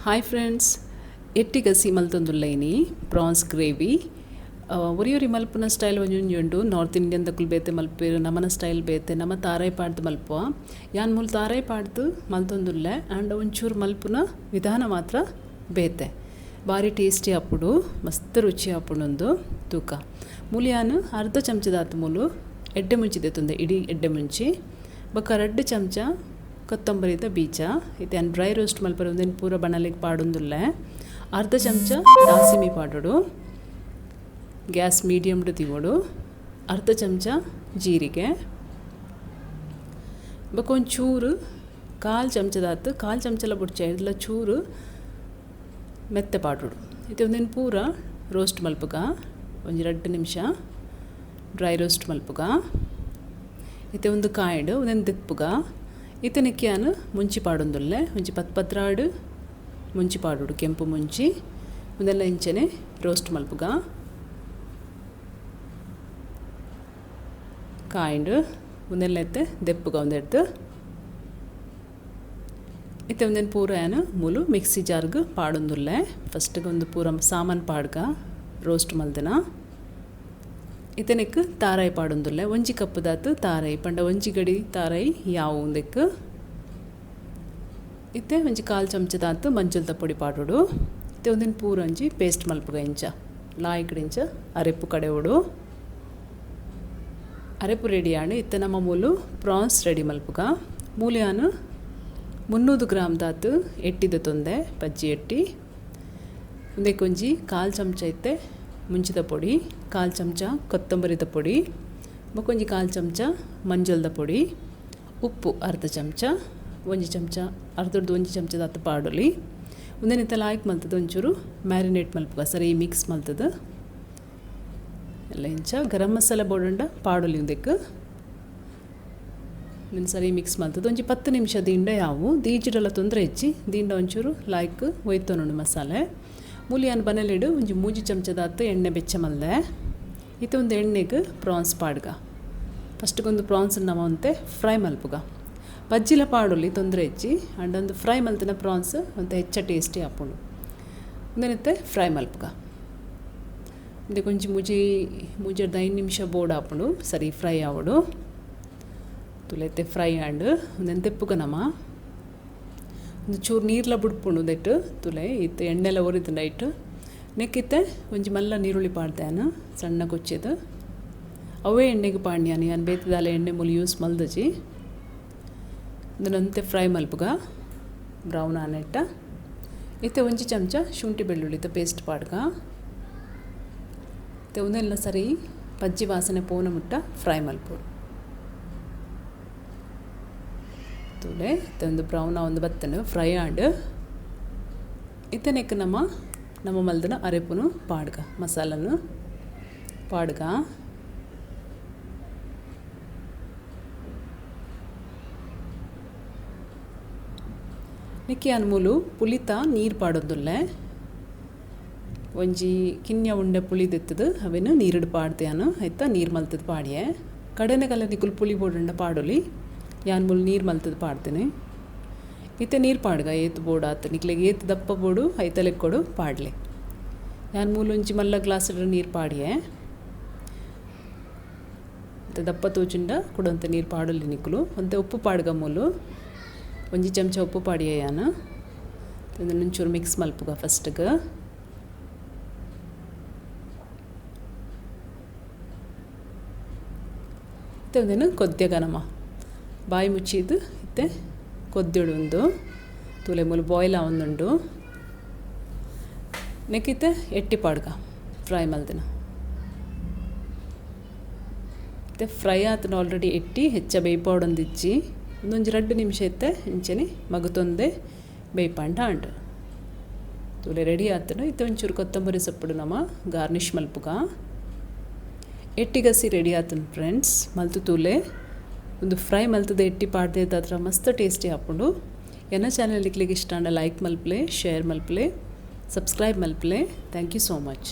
Hi friends, ಎಟ್ಟಿ ಗಸಿ ಮಲ್ತೊಂದುಲ್ಲೈನಿ France gravy. ಒರಿ ಒರಿ ಮಲ್ಪುನ ಸ್ಟೈಲ್ ಒಂಜೊಂಜಿ ಉಂಡು. ನಾರ್ತ್ ಇಂಡಿಯನ್ ದಕುಲು ಬೇತೆ ಮಲ್ಪೆರ್, ನಮನ ಸ್ಟೈಲ್ ಬೇತೆ. ನಮ ತಾರಾಯಿ ಪಾಡ್ದ್ ಮಲ್ಪುವ. ಯಾನ್ ಮೂಲು ತಾರಾಯಿ ಪಾಡ್ದ್ ಮಲ್ತೊಂದುಲ್ಲೆ, ಆಂಡ ಒಂಚೂರು ಮಲ್ಪುನ ವಿಧಾನ ಮಾತ್ರ ಬೇತೆ. ಬಾರಿ ಟೇಸ್ಟಿ ಆಪುಂಡು, ಮಸ್ತ್ ರುಚಿ ಆಪುಂಡು. ತೂಕ ಮೂಲು ಯಾನ್ ಅರ್ಧ ಚಮಚದಾತ್ ಮೂಲು ಎಡ್ಡೆ ಮುಂಚಿ ದೆತ್ತೊಂದೆ, ಇಡೀ ಎಡ್ಡೆ ಮುಂಚಿ. ಬೊಕ್ಕ 2 ಚಮಚ ಕೊತ್ತಂಬರಿದ ಬೀಜ. ಇತ್ತೆ ಯಾನ್ ಡ್ರೈ ರೋಸ್ಟ್ ಮಲ್ಪರೆ ಉಂದೆನ್ ಪೂರ ಬಣಲೆಗ್ ಪಾಡೊಂದುಲ್ಲೆ. ಅರ್ಧ ಚಮಚ ದಾಸಿಮಿ ಪಾಡೊಡು. ಗ್ಯಾಸ್ ಮೀಡಿಯಮ್ ದೀವೊಡು. ಅರ್ಧ ಚಮಚ ಜೀರಿಗೆ. ಬೊಕ್ಕ ಒಂಚೂರು ಕಾಲು ಚಮಚದಾತ್, ಕಾಲು ಚಮಚಲ ಬೊಡ್ಚಿ, ಐಡ್ದ್ಲ ಚೂರು ಮೆತ್ತೆ ಪಾಡೊಡು. ಇತ್ತೆ ಉಂದೆನ್ ಪೂರ ರೋಸ್ಟ್ ಮಲ್ಪುಗ. ಒಂಜಿ 2 ನಿಮಿಷ ಡ್ರೈ ರೋಸ್ಟ್ ಮಲ್ಪುಗ. ಇತ್ತೆ ಉಂದು ಕಾಯ್ಡ್ ಉಂದೆನ್ ದೆಪ್ಪುಗ. ಇತ್ತೆ ನೆಕ್ಕ್ ಯಾನ್ ಮುಂಚಿ ಪಾಡೊಂದುಲ್ಲೆ. ಒಂಜಿ 10 12 ಮುಂಚಿ ಪಾಡೊಡು, ಕೆಂಪು ಮುಂಚಿ. ಉಂದೆಲ್ಲ ಇಂಚನೆ ರೋಸ್ಟ್ ಮಲ್ಪುಗ. ಕಾಯಿಂಡ್ ಉಂದೆಲ್ಲ ಇತ್ತೆ ದೆಪ್ಪುಗ ಉಂದೆಡ್ದ್. ಇತ್ತೆ ಉಂದೆನ್ ಪೂರ ಯಾನ್ ಮೂಲು ಮಿಕ್ಸಿ ಜಾರ್ಗ್ ಪಾಡೊಂದುಲ್ಲೆ. ಫಸ್ಟ್ಗೆ ಒಂದು ಪೂರ ಸಾಮಾನ್ ಪಾಡ್ಗ ರೋಸ್ಟ್ ಮಲ್ದಿನ. ಇತ್ತೆ ನೆಕ್ಕ್ ತಾರಾಯಿ ಪಾಡೊಂದುಲ್ಲೆ. 1 ಕಪ್ ದಾತ್ ತಾರಾಯಿ, ಪಂಡ 1 ಗಡಿ ತಾರಾಯಿ ಯಾವು ಉಂದೆಕ್. ಇತ್ತೆ ಒಂಜಿ ಕಾಲು ಚಮಚದಾತ್ ಮಂಜಲ್ದ ಪೊಡಿ ಪಾಡೊಡು. ಇತ್ತೆ ಉಂದೆನ್ ಪೂರ ಒಂಜಿ ಪೇಸ್ಟ್ ಮಲ್ಪುಗ. ಇಂಚ ಲಾಯಿಕಡ್ ಇಂಚ ಅರೆಪು ಕಡೆವೊಡು. ಅರೆಪು ರೆಡಿ ಆಂಡ್. ಇತ್ತೆ ನಮ್ಮ ಮೂಲು ಪ್ರಾನ್ಸ್ ರೆಡಿ ಮಲ್ಪುಗ. ಮೂಲು ಯಾನ್ 300 ಗ್ರಾಮ್ ದಾತ್ ಎಟ್ಟಿದ ತೊಂದೆ, ಪಜ್ಜಿ ಎಟ್ಟಿ. ಉಂದೆಕ್ ಒಂಜಿ ಕಾಲು ಚಮಚ ಇತ್ತೆ ಮುಂಚಿದ ಪೊಡಿ, ಕಾಲು ಚಮಚ ಕೊತ್ತಂಬರಿದ ಪೊಡಿ, ಬೊಕ್ಕ ಒಂಜಿ ಕಾಲು ಚಮಚ ಮಂಜಲ್ದ ಪೊಡಿ, ಉಪ್ಪು ಅರ್ಧ ಚಮಚ, 1 ಚಮಚ, ಅರ್ಧಡ್ದು 1 ಚಮಚದಾತ್ ಪಾಡೊಲಿ. ಉಂದೆನ್ ಇತ್ತೆ ಲಾಯ್ಕ್ ಮಲ್ತದ ಒಂಚೂರು ಮ್ಯಾರಿನೇಟ್ ಮಲ್ಪುಗ, ಸರಿ ಮಿಕ್ಸ್ ಮಲ್ತದ ಎಲ್ಲ. ಇಂಚ ಗರಂ ಮಸಾಲೆ ಬೋಡಂಡ ಪಾಡೊಲಿ ಉಂದೆಕ್. ಉಂದೆನ್ ಸರಿ ಮಿಕ್ಸ್ ಮಲ್ತದ ಒಂಜಿ 10 ನಿಮಿಷ ದಿಂಡ ಯಾವು. ದೀಜಿಡಲ ತೊಂದರೆ ಹೆಚ್ಚಿ, ದಿಂಡ ಒಂಚೂರು ಲಾಯ್ಕ್ ಒಯ್ತೊನುಂಡು ಮಸಾಲೆ. ಮೂಲು ಯಾನ್ ಬನಲೆಡು ಒಂಜಿ 3 ಚಮಚದಾತ್ ಎಣ್ಣೆ ಬೆಚ್ಚ ಮಲ್ದೆ. ಇತ್ತೆ ಒಂದು ಎಣ್ಣೆಗೆ ಪ್ರಾನ್ಸ್ ಪಾಡ್ಗ. ಫಸ್ಟ್ಗೊಂದು ಪ್ರಾನ್ಸ್ ನಮ ಒಂತೆ ಫ್ರೈ ಮಲ್ಪುಗ. ಪಜ್ಜಿಲ ಪಾಡೊಲಿ, ತೊಂದರೆ ಹೆಚ್ಚಿ. ಅಂಡ ಒಂದು ಫ್ರೈ ಮಲ್ತಿನ ಪ್ರಾನ್ಸ್ ಒಂತೆ ಹೆಚ್ಚ ಟೇಸ್ಟಿ ಆಪುಂಡು. ಉಂದೆನ್ ಫ್ರೈ ಮಲ್ಪುಗ. ಉಂದೆಕ್ ಒಂಜಿ ಮೂಜೆಡ್ದ್ 5 ನಿಮಿಷ ಬೋಡ್ ಆಪುಂಡು, ಸರಿ ಫ್ರೈ ಆವೊಡು. ತೂಲೆ ಇತ್ತೆ ಫ್ರೈ ಆಂಡ್. ಉಂದೆನ್ ದೆಪ್ಪುಗ ನಮ. ಒಂದು ಚೂರು ನೀರ್ಲ ಬುಡ್ಪುಂಡು ಉಂದೆಟ್. ತೂಲೆ ಇತ್ತೆ ಎಣ್ಣೆಲ ಒರಿದ್ಂಡ ಐಟ್. ನೆಕ್ಕಿತ್ತೆ ಒಂಜಿ ಮಲ್ಲ ನೀರುಳ್ಳಿ ಪಾಡ್ದೆ ಯಾನ್, ಸಣ್ಣ ಕೊಚ್ಚಿದ್. ಅವೇ ಎಣ್ಣೆಗೆ ಪಾಡ್ನಿ ಯಾನ್, ಯಾನ್ ಬೇತೆ ಎಣ್ಣೆ ಮೂಲು ಯೂಸ್ ಮಲ್ದಜಿ. ಉಂದೆನ್ ಫ್ರೈ ಮಲ್ಪುಗ ಬ್ರೌನ್ ಆನೆಟ್ಟ. ಇತ್ತೆ 1 ಚಮಚ ಶುಂಠಿ ಬೆಳ್ಳುಳ್ಳಿದ ಪೇಸ್ಟ್ ಪಾಡ್ಗ. ಇತ್ತೆ ಉಂದೆಲ್ಲ ಸರಿ ಪಜ್ಜಿ ವಾಸನೆ ಪೋನ ಮುಟ್ಟ ಫ್ರೈ ಮಲ್ಪೊಡು. ತೂಲೆ ಇತ್ತೆ ಒಂದು ಬ್ರೌನ್ ಒಂದು ಬತ್ತನು ಫ್ರೈ ಆಂಡ್. ಇತ್ತೆ ನೆಕ್ಕ್ ನಮ್ಮ ನಮ್ಮ ಮಲ್ದಿನ ಅರೆಪುನು ಪಾಡ್ಗ, ಮಸಾಲನು ಪಾಡ್ಗ. ನೆಕ್ಕ್ ಯಾನ್ ಮೂಲು ಪುಳಿತ ನೀರು ಪಾಡೊಂದುಲ್ಲೆ. ಒಂಜಿ ಕಿನ್ಯ ಉಂಡೆ ಪುಳಿ ದೆತ್ತದು ಅವೆನ್ ನೀರುಡು ಪಾಡ್ದೆ ಯಾನ್. ಐತ ನೀರು ಮಲ್ತದ ಪಾಡ್ಯೆ. ಕಡೆನೆ ನಿಕುಲು ಪುಳಿ ಬೋಡಂಡ ಪಾಡೊಲಿ. ಯಾನ್ ಮೂಲು ನೀರು ಮಲ್ತದ ಪಾಡ್ತೇನೆ. ಇತ್ತೆ ನೀರು ಪಾಡ್ಗ ಏತ್ ಬೋಡಾತ್, ನಿಕ್ಲೆಗ್ ಏತ್ ದಪ್ಪ ಬೋಡು ಐತ ಲೆಕ್ಕೊಡು ಪಾಡ್ಲೆ. ಯಾನ್ ಮೂಲು ಒಂಜಿ ಮಲ್ಲ ಗ್ಲಾಸ್ ನೀರು ಪಾಡ್ಯೆ. ಇತ್ತೆ ದಪ್ಪ ತೋಜುಂಡ ಕುಡೊಂತೆ ನೀರು ಪಾಡೊಲಿ ನಿಕುಲು. ಒಂತೆ ಉಪ್ಪು ಪಾಡ್ಗ ಮೂಲು, 1 ಚಮಚ ಉಪ್ಪು ಪಾಡ್ಯೆ ಯಾನ್. ಒಂಚೂರು ಮಿಕ್ಸ್ ಮಲ್ಪುಗ ಫಸ್ಟ್ಗೆ. ಇತ್ತೆ ಉಂದೆನ್ ಕೊದ್ಯಗ ನಮ ಬಾಯಿ ಮುಚ್ಚಿದ್ ಇತ್ತೆ ಕೊದ್ಯೊಡು. ಉಂದು ತೂಲೆ ಮೂಲು ಬಾಯ್ಲ್ ಆವೊಂದುಂಡು. ನೆಕ್ಕಿತ್ತೆ ಎಟ್ಟಿ ಪಾಡ್ಗ ಫ್ರೈ ಮಲ್ದಿನ. ಇತ್ತೆ ಫ್ರೈ ಆತನ ಆಲ್ರೆಡಿ ಎಟ್ಟಿ, ಹೆಚ್ಚ ಬೇಯ್ಪಾಡೊಂದಿಜ್ಜಿ. ಒಂದೊಂಜಿ 2 ನಿಮಿಷ ಇತ್ತೆ ಇಂಚನೆ ಮಗುತೊಂದೆ ಬೇಯ್ಪಾಂಡ ಆಂಡ್. ತೂಲೆ ರೆಡಿ ಆತನ. ಇತ್ತೆ ಒಂಚೂರು ಕೊತ್ತಂಬರಿ ಸೊಪ್ಪುಡು ನಮ ಗಾರ್ನಿಷ್ ಮಲ್ಪುಗ. ಎಟ್ಟಿ ಗಸಿ ರೆಡಿ ಆತನ ಫ್ರೆಂಡ್ಸ್. ಮಲ್ತು ತೂಲೆ. ಒಂದು ಫ್ರೈ ಮಲ್ತದ ಎಟ್ಟಿ ಪಾಡ್ದೆ ಅದ್ರ ಮಸ್ತ್ ಟೇಸ್ಟಿ ಆಪುಂಡು. ಎನ್ನ ಚಾನೆಲ್ ನಿಕ್ಲೆಗ್ ಇಷ್ಟ ಆಂಡ ಲೈಕ್ ಮಲ್ಪಲೆ, ಶೇರ್ ಮಲ್ಪಲೆ, ಸಬ್ಸ್ಕ್ರೈಬ್ ಮಲ್ಪಲೆ. Thank you so much.